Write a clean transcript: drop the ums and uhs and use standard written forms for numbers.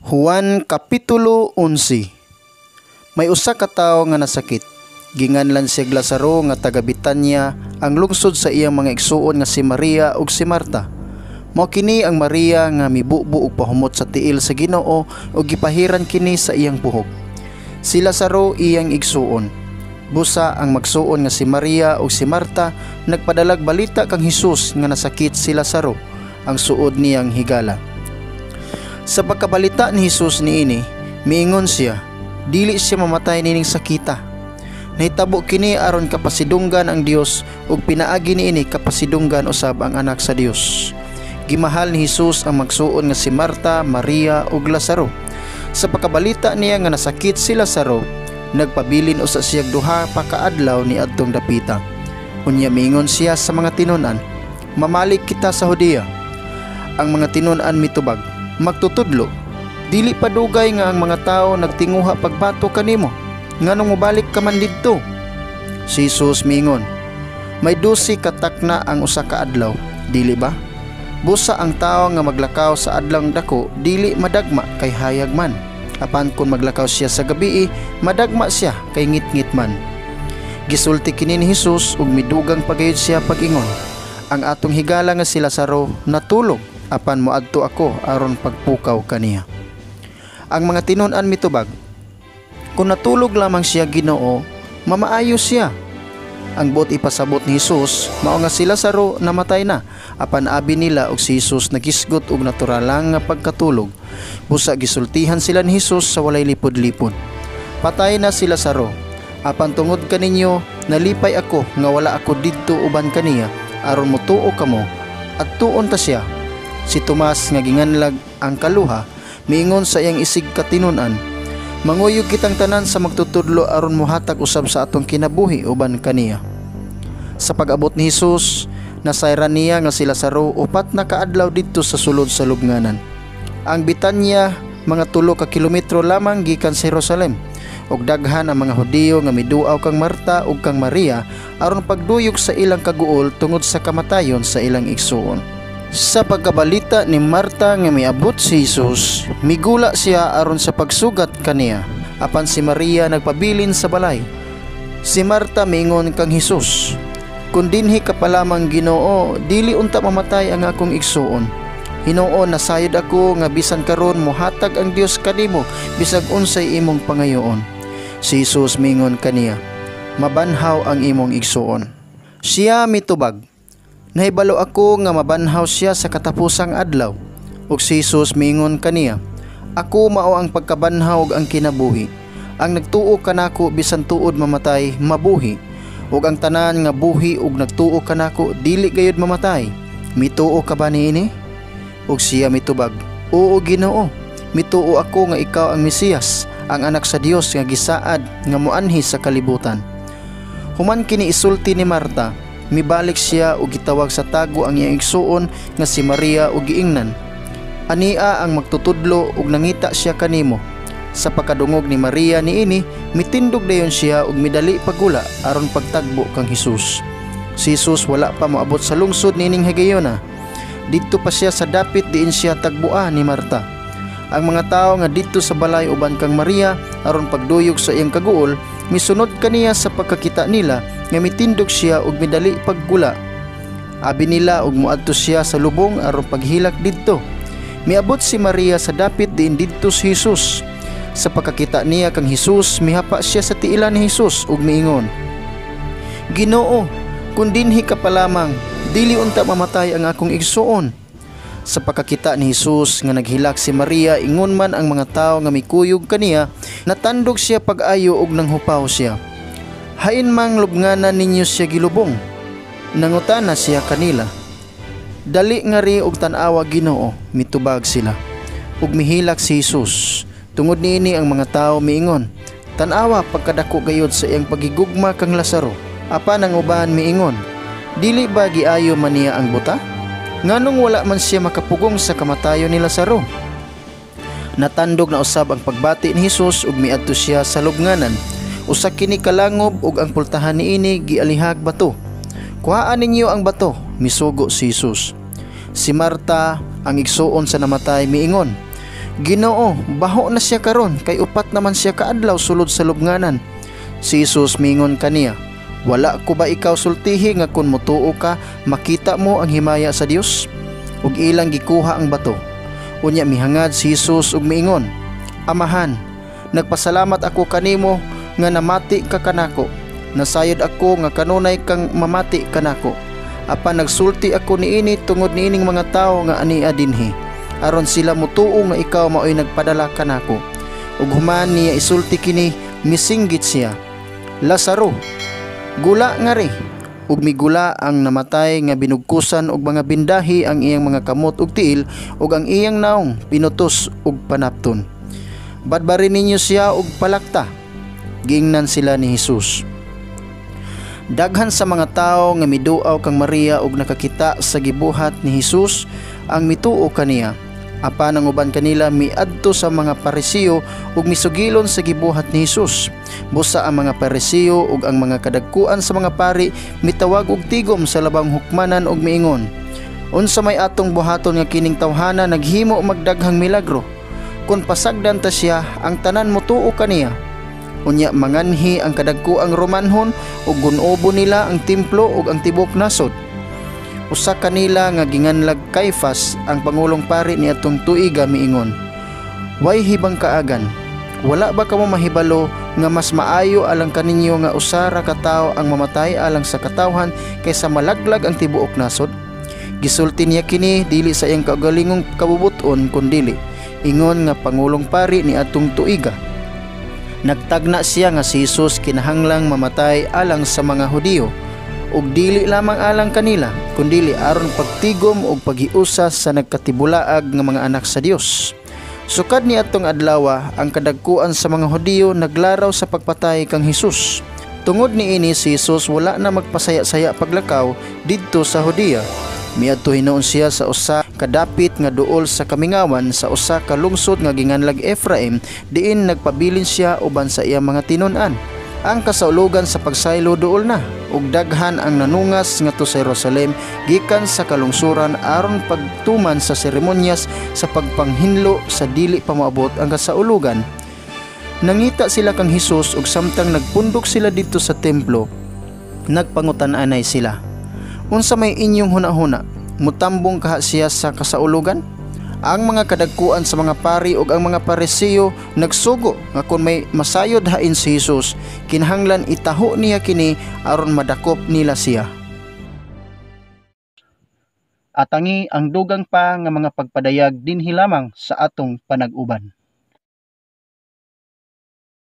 Juan Kapitulo 11. May usa ka tawo nga nasakit. Ginganlan siya Lazaro nga taga Betanya, ang lungsod sa iyang mga igsuon nga si Maria ug si Marta. Mao kini ang Maria nga mibubo og pahumot sa tiil sa Ginoo ug gipahiran kini sa iyang buhok. Si Lazaro iyang igsuon. Busa ang magsuon nga si Maria ug si Marta nagpadalag balita kang Hesus nga nasakit si Lazaro, ang suod niyang higala. Sa pagkabalita ni Hesus niini, miingon siya, "Dili siya mamatay nining sakita. Nahitabo kini aron kapasidunggan ang Dios ug pinaagi niini kapasidunggan usab ang anak sa Dios." Gimahal ni Hesus ang magsuon nga si Marta, Maria ug Lazaro. Sa pagkabalita niya nga nasakit si Lazaro, nagpabilin usa siya 2 pa ka adlaw niadtong dapita. Unya miingon siya sa mga tinun-an, "Mamalik kita sa Judea." Ang mga tinun-an mitubag, "Magtutudlo, dili pa dugay nga ang mga tao nagtinguha pagbato kanimo. Nganong mobalik ka man didto?" Si Jesus miingon, "May 12 ka takna ang usa ka adlaw, dili ba? Busa ang tao nga maglakaw sa adlawng dako dili madagma kay hayag man. Apan kung maglakaw siya sa gabii, madagma siya kay ngitngit man." Gisulti kini ni Jesus ug midugang pagayod siya pag-ingon, "Ang atong higala nga si Lazaro natulog, apan moadto ako aron pagpukaw kaniya." Ang mga tinun-an mitubag, "Kung natulog lamang siya, Ginoo, mamaayo siya." Ang buot ipasabot ni Hesus mao nga si Lazaro namatay na, apan abi nila og si Hesus nagisgot og naturalang nga pagkatulog. Busa gisultihan sila ni Hesus sa walay lipod-lipod. "Patay na si Lazaro, apan tungod kaninyo nalipay ako nga wala ako didto uban kaniya aron motuo kamo, at tuon ta siya." Si Tomas nga ginganlag ang Kaluha miingon sa iyang isig katinun-an, "Manguyog kitang tanan sa magtutudlo aron mohatag usab sa atong kinabuhi uban kaniya." Sa pag-abot ni Hesus, nasayran niya nga si Lazaro 4 na kaadlaw didto sa sulod sa lubnganan. Ang Betanya mga 3 ka kilometro lamang gikan sa Jerusalem, ug daghan ang mga Hudiyo nga miduaw kang Marta ug kang Maria aron pagduyog sa ilang kaguol tungod sa kamatayon sa ilang igsuon. Sa pagkabalita ni Marta nga miabot si Hesus, migula siya aron sa pagsugat kaniya, apan si Maria nagpabilin sa balay. Si Marta miingon kang Hesus, "Kung dinhi ka pa lamang, Ginoo, dili unta mamatay ang akong igsuon. Hinuon nasayod ako nga bisan karon mohatag ang Dios kanimo bisag unsay imong pangayoon." Si Hesus miingon kaniya, "Mabanhaw ang imong igsuon." Siya mitubag, "Nahibalo ako nga mabanhaw siya sa katapusang adlaw." Ug si Hesus miingon kaniya, "Ako mao ang pagkabanhaw ug ang kinabuhi. Ang nagtuo kanako bisan tuod mamatay, mabuhi. Ug ang tanan nga buhi ug nagtuo kanako dili gayud mamatay. Mituo ka ba niini?" Ug siya mitubag, "Oo, Ginoo, mituo ako nga ikaw ang Mesiyas, ang anak sa Dios nga gisaad nga moanhi sa kalibutan." Human kini isulti ni Marta, mibalik siya ug gitawag sa tago ang iyang igsuon nga si Maria ug giingnan, "Ania ang magtutudlo ug nangita siya kanimo." Sa pagkadungog ni Maria niini, mitindog dayon siya ug midali pagula aron pagtagbo kang Hesus. Si Hesus wala pa moabot sa lungsod niining higayona. Didto pa siya sa dapit diin siya tagboa ni Marta. Ang mga tawo nga didto sa balay uban kang Maria aron pagduyog sa iyang kaguol, misunod kaniya sa pagkakita nila nga mitindog siya ug midali paggula. Abi nila og moadto siya sa lubong aron paghilak didto. Miabot si Maria sa dapit diin didto si Hesus. Sa pagkakita niya kang Hesus, mihapa siya sa tiilan ni Hesus ug miingon, "Ginoo, kung dinhi ka pa lamang, dili unta mamatay ang akong igsuon." Sa pagkakita ni Hesus nga naghilak si Maria, ingon man ang mga tawo nga mikuyog kaniya, natandog siya pag-ayo ug nanghupaw siya. "Hain mang lubnganan ninyo siya gilubong?" nangutana siya kanila. "Dali ngari og tan-awa, Ginoo," mitubag sila. Ug mihilak si Hesus. Tungod niini ang mga tawo miingon, "Tan-awa pagkadako gayud sa iyang pagigugma kang Lazaro." Apan ang uban miingon, "Dili ba giayo man niya ang buta? Nganong wala man siya makapugong sa kamatayon ni Lazaro?" Natandog na usab ang pagbati ni Hesus ug miadto siya sa lubnganan. Usa kini kalangob ug ang pultahan niini gialihag bato. "Kuhaan ninyo ang bato," misugo si Hesus. Si Marta, ang igsuon sa namatay, miingon, "Ginoo, baho na siya karon kay 4 naman siya kaadlaw sulod sa lubnganan." Si Jesus miingon kaniya, "Wala ko ba ikaw sultihi nga kun motuo ka, makita mo ang himaya sa Dios?" Ug ilang gikuha ang bato. Unya mihangad si Jesus ug miingon, "Amahan, nagpasalamat ako kanimo nga namati ka kanako. Nasayod ako nga kanunay kang mamati kanako. Apan nagsulti ako niini tungod niining mga tawo nga ania dinhi, aron sila motuo nga ikaw maoy nagpadala kanako." Ug human niya isulti kini, misinggit siya, "Lazaro, gula ngari!" Ug migula ang namatay nga binugkusan og mga bindahi ang iyang mga kamot ug tiil ug ang iyang naong pinutos og panapton. "Badbari ninyo siya og palakta," giingnan sila ni Hesus. Daghan sa mga tawo nga miduaw kang Maria ug nakakita sa gibuhat ni Hesus ang mituo kaniya. Apan ang uban kanila miadto sa mga Pariseo ug misugilon sa gibuhat ni Hesus. Busa ang mga Pariseo ug ang mga kadagkuan sa mga pari mitawag og tigom sa labang hukmanan ug miingon, "Unsa may atong buhaton nga kining tawhana naghimo magdaghang milagro? Kun pasagdan ta siya, ang tanan motuo kaniya. Unya manganhi ang kadagkuang Romanhon ug gunobo nila ang templo ug ang tibuok nasod." Usa kanila nga ginganlag Kaifas, ang pangulong pari niadtong tuiga, miingon, "Way hibang kaagan. Wala ba kamo mahibalo nga mas maayo alang kaninyo nga usa ra ka tawo ang mamatay alang sa katawhan kaysa malaglag ang tibuok nasod?" Gisulti niya kini dili sa iyang kaugalingong kabubut-on, kundili ingon nga pangulong pari niadtong tuiga. Nagtagna siya nga si Jesus kinahanglang mamatay alang sa mga Hudiyo, ug dili lamang alang kanila, kundili aron pagtigom ug paghiusa sa nagkatibulaag nga mga anak sa Dios. Sukad ni atong adlaw, ang kadagkuan sa mga Hudiyo naglaraw sa pagpatay kang Hesus. Tungod niini, si Jesus wala na magpasaya-saya paglakaw didto sa Hudiya. Miadto hinuon siya sa usa kadapit nga duol sa kamingawan, sa usa ka lungsod nga ginganlag Efraim, diin nagpabilin siya uban sa iyang mga tinun-an. Ang kasaulugan sa pagsaylo duol na, ug daghan ang nanungas ngadto sa Jerusalem gikan sa kalungsuran aron pagtuman sa seremonyas sa pagpanghinlo sa dili pa moabot ang kasaulugan. Nangita sila kang Hesus, ug samtang nagpundok sila didto sa templo, nagpangutan-anay sila, "Unsa may inyong hunahuna? Mutambong kaha siya sa kasaulugan?" Ang mga kadagkuan sa mga pari ug ang mga Pariseo nagsugo nga kung may masayod hain si Hesus, kinahanglan itaho niya kini aron madakop nila siya. Atangi ang dugang pa nga mga pagpadayag dinhi lamang sa atong panag-uban.